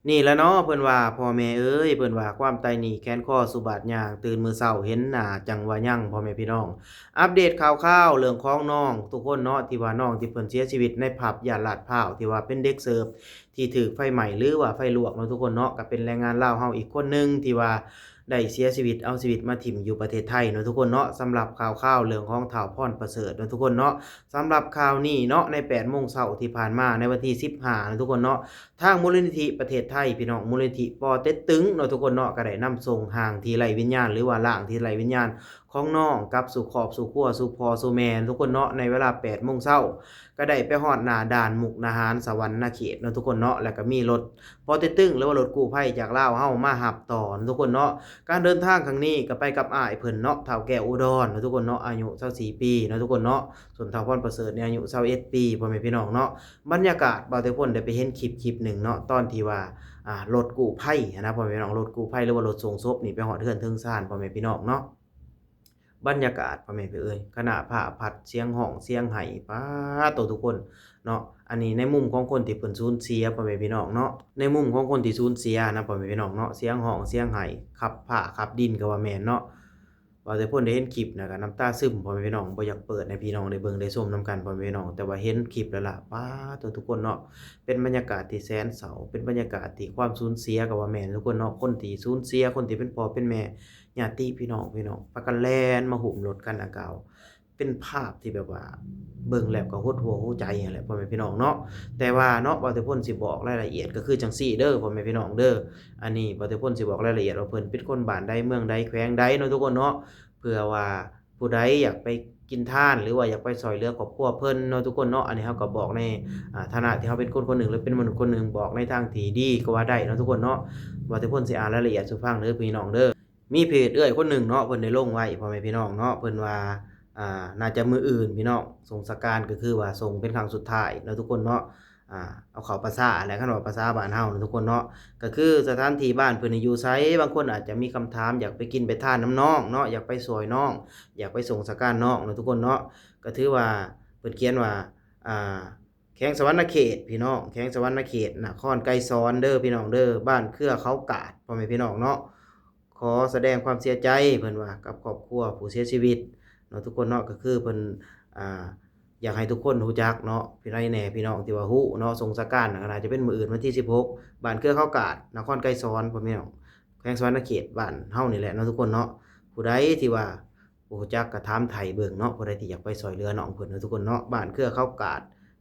ນີ້ລະເນາະ ເພິ່ນວ່າ ພໍ່ແມ່ເອີຍ ເພິ່ນວ່າ ຄວາມໄຕ້ໜີ້ແຂນຄໍສູ່ບາດຍ່າງ ຕື່ນມື້ເຊົ້າເຫັນໜ້າຈັ່ງວ່າຍັງ ພໍ່ແມ່ພີ່ນ້ອງ. ອັບເດດຂ່າວຄາວເລື່ອງຂອງນ້ອງທຸກຄົນເນາະ ທີ່ວ່ານ້ອງທີ່ເພິ່ນເສຍຊີວິດໃນຜັບຍ່ານລາດພ້າວ ທີ່ວ່າເປັນເດັກເສີບທີ່ຖືກໄຟໄໝ້ ຫຼືວ່າໄຟລວກເນາະທຸກຄົນເນາະ ກໍເປັນແຮງງານລາວເຮົາອີກຄົນໜຶ່ງທີ່ວ່າໄດ້ເສຍຊີວິດ ເອົາຊີວິດມາຖິ້ມຢູ່ປະເທດໄທເນາະທຸກຄົນເນາະ. ສຳລັບຂ່າວຄາວເລື່ອງຂອງທ້າວ ພອນປະເສີດເນາະທຸກຄົນເນາະ ສຳລັບຂ່າວນີ້ເນາະ ໃນແປດໂມງເຊົ້າທີ່ຜ່ານມາ ໃນວັນທີສິບຫ້ານະທຸກຄົນເນາະ ທາງມູນນິທິປະເທດໄທ ພີ່ນ້ອງ ມູນນິທິປໍເຕັກຕຶງເນາະທຸກຄົນເນາະ ກໍໄດ້ນຳສົ່ງຮ່າງທີ່ໄຮ້ວິນຍານ ຫຼືວ່າຮ່າງທີ່ໄຮ້ວິນຍານຂອງນ້ອງກັບສູ່ຄອບສູ່ຄົວ ສູ່ພໍ່ສູ່ແມ່ທຸກຄົນເນາະ ໃນເວລາແປດໂມງເຊົ້າ ກໍໄດ້ໄປຮອດໜ້າດ່ານມຸກດາຫານສະຫວັນນະເຂດເນາະທຸກຄົນເນາະ ແລ້ວກໍມີລົດປໍເຕັກຕຶງ ຫຼືວ່າລົດກູ້ໄພຈາກລາວເຮົາມາຮັບຕໍ່ເນາະທຸກຄົນເນາະ. ການເດີນທາງຄັ້ງນີ້ກໍໄປກັບອ້າຍເພິ່ນເນາະ ທ້າວແກ້ວອຸດອນເນາະທຸກຄົນເນາະ ອາຍຸຊາວສີ່ປີເນາະທຸກຄົນເນາະ ສ່ວນທ້າວ ພອນປະເສີດນີ້ອາຍຸຊາວເອັດປີ ພໍ່ແມ່ພີ່ນ້ອງເນາະ. ບັນຍາກາດ ບ່າວເຕັກພົນໄດ້ໄປເຫັນຄລິບ ຄລິບໜຶ່ງເນາະ ຕອນທີ່ວ່າ ອ່າ ລົດກູ້ໄພຫັ້ນນະ ພໍ່ແມ່ພີ່ນ້ອງ ລົດກູ້ໄພ ຫຼືວ່າລົດສົ່ງສົບນີ້ໄປຮອດເຮືອນເຖິງຊານ ພໍ່ແມ່ພີ່ນ້ອງເນາະ. ບັນຍາກາດ ພໍ່ແມ່ພີ່ເອີຍ ຄະນະພາພັດ ສຽງຮ້ອງ ສຽງໄຫ້ ປາດໂຕ ທຸກຄົນເນາະ. ອັນນີ້ໃນມຸມຂອງຄົນທີ່ເພິ່ນສູນເສຍ ພໍ່ແມ່ພີ່ນ້ອງເນາະ ໃນມຸມຂອງຄົນທີ່ສູນເສຍນະ ພໍ່ແມ່ພີ່ນ້ອງເນາະ ສຽງຮ້ອງ ສຽງໄຫ້ ຂັບຟ້າຂັບດິນກໍວ່າແມ່ນເນາະ. ບ່າວເຕັກພົນໄດ້ເຫັນຄລິບນະ ກໍນ້ຳຕາຊຶມ ພໍ່ແມ່ພີ່ນ້ອງ ບໍ່ຢາກເປີດໃຫ້ພີ່ນ້ອງໄດ້ເບິ່ງໄດ້ຊົມນຳກັນ ພໍ່ແມ່ພີ່ນ້ອງ ແຕ່ວ່າເຫັນຄລິບແລ້ວລະ ປາດໂຕ ທຸກຄົນເນາະ ເປັນບັນຍາກາດທີ່ແສນເສົ້າ ເປັນບັນຍາກາດທີ່ຄວາມສູນເສຍກໍວ່າແມ່ນ ທຸກຄົນເນາະ. ຄົນທີ່ສູນເສຍ ຄົນທີ່ເປັນພໍ່ເປັນແມ່ ຍາດຕິພີ່ນ້ອງ ພີ່ນ້ອງ ພາກັນແລ່ນມາຫຸ້ມລົດຄັນດັ່ງກ່າວ ເປັນພາບທີ່ແບບວ່າເບິ່ງແລ້ວກໍຫົດຫົວຫົວໃຈຫັ້ນແຫຼະ ພໍ່ແມ່ພີ່ນ້ອງເນາະ. ແຕ່ວ່າເນາະ ບ່າວເຕັກພົນຊິບອກລາຍລະອຽດກໍຄືຈັ່ງຊີ້ເດີ ພໍ່ແມ່ພີ່ນ້ອງເດີ. ອັນນີ້ບ່າວເຕັກພົນຊິບອກລາຍລະອຽດວ່າເພິ່ນເປັນຄົນບ້ານໃດເມືອງໃດແຂວງໃດເນາະທຸກຄົນເນາະ ເພື່ອວ່າຜູ້ໃດຢາກໄປກິນທານ ຫຼືວ່າຢາກໄປຊ່ອຍເຫຼືອຄອບຄົວເພິ່ນເນາະທຸກຄົນເນາະ. ອັນນີ້ເຮົາກໍບອກໃນ ອ່າ ຖານະທີ່ເຮົາເປັນຄົນຄົນໜຶ່ງ ຫຼືເປັນມະນຸດຄົນໜຶ່ງ ບອກໃນທາງທີ່ດີກໍວ່າໄດ້ເນາະທຸກຄົນເນາະ. ບ່າວເຕັກພົນຊິອ່ານລາຍລະອຽດສູ່ຟັງເດີ ພີ່ນ້ອງເດີ. ມີເພຈເອື້ອຍຄົນໜຶ່ງເນາະ ເພິ່ນໄດ້ລົງໄວ້ ພໍ່ແມ່ພີ່ນ້ອງເນາະ ເພິ່ນວ່າ ອ່າ ໜ້າຈະມື້ອື່ນພີ່ນ້ອງ ສົງສະການ ກໍຄືວ່າສົ່ງເປັນຄັ້ງສຸດທ້າຍເນາະທຸກຄົນເນາະ. ອ່າ ເອົາເຂົ້າປະຊາແຫຼະ ຄັນເວົ້າປະຊາບ້ານເຮົາເນາະທຸກຄົນເນາະ ກໍຄືສະຖານທີ່ບ້ານເພິ່ນນີ້ຢູ່ໃສ. ບາງຄົນອາດຈະມີຄຳຖາມ ຢາກໄປກິນໄປທານນຳນ້ອງເນາະ ຢາກໄປຊ່ວຍນ້ອງ ຢາກໄປສົ່ງສະການນ້ອງເນາະທຸກຄົນເນາະ. ກໍຖືວ່າເພິ່ນຂຽນວ່າ ອ່າ ແຂວງສະຫວັນນະເຂດ ພີ່ນ້ອງ ແຂວງສະຫວັນນະເຂດ ນະຄອນໄກສອນເດີພີ່ນ້ອງເດີ ບ້ານເຄືອເຂົາກາດ ພໍ່ແມ່ພີ່ນ້ອງເນາະ. ຂໍສະແດງຄວາມເສຍໃຈ ເພິ່ນວ່າ ກັບຄອບຄົວຜູ້ເສຍຊີວິດເນາະທຸກຄົນເນາະ. ກໍຄືເພິ່ນ ອ່າ ຢາກໃຫ້ທຸກຄົນຮູ້ຈັກເນາະ ໃຜແດ່ພີ່ນ້ອງທີ່ວ່າຮູ້ເນາະ ສົ່ງສະການ ກໍໜ້າຈະເປັນມື້ອື່ນວັນທີສິບຫົກ ບ້ານເຄືອເຂົາກາດ ນະຄອນໄກສອນ ພໍ່ແມ່ພີ່ນ້ອງ ແຂວງສະຫວັນນະເຂດ ບ້ານເຮົານີ້ແຫຼະເນາະທຸກຄົນເນາະ. ຜູ້ໃດທີ່ວ່າ ບໍ່ຮູ້ຈັກກໍຖາມໄຖ່ເບິ່ງເນາະ ຜູ້ໃດທີ່ຢາກໄປຊ່ອຍເຫຼືອນ້ອງເພິ່ນເນາະທຸກຄົນເນາະ. ບ້ານເຄືອເຂົາກາດ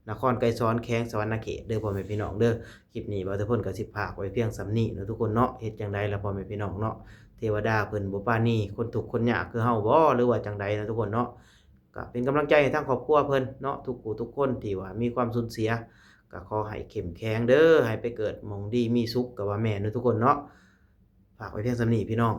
ນະຄອນໄກສອນ ແຂວງສະຫວັນນະເຂດເດີ ພໍ່ແມ່ພີ່ນ້ອງເດີ. ຄລິບນີ້ບ່າວເຕັກພົນກໍຊິຝາກໄວ້ພຽງສ່ຳນີ້ເນາະທຸກຄົນເນາະ. ເຮັດຈັ່ງໃດລະພໍ່ແມ່ພີ່ນ້ອງເນາະ ເທວະດາເພິ່ນບໍ່ປານີຄົນທຸກຄົນຍາກຄືເຮົາບໍ ຫຼືວ່າຈັ່ງໃດເນາະທຸກຄົນເນາະ. ກໍເປັນກຳລັງໃຈໃຫ້ທາງຄອບຄົວເພິ່ນເນາະ ທຸກຜູ້ທຸກຄົນທີ່ວ່າມີຄວາມສູນເສຍ ກໍຂໍໃຫ້ເຂັ້ມແຂງເດີ ໃຫ້ໄປເກີດໝ່ອງດີມີສຸກ ກໍວ່າແມ່ນເນາະທຸກຄົນເນາະ. ຝາກໄວ້ພຽງສ່ຳນີ້ພີ່ນ້ອງ.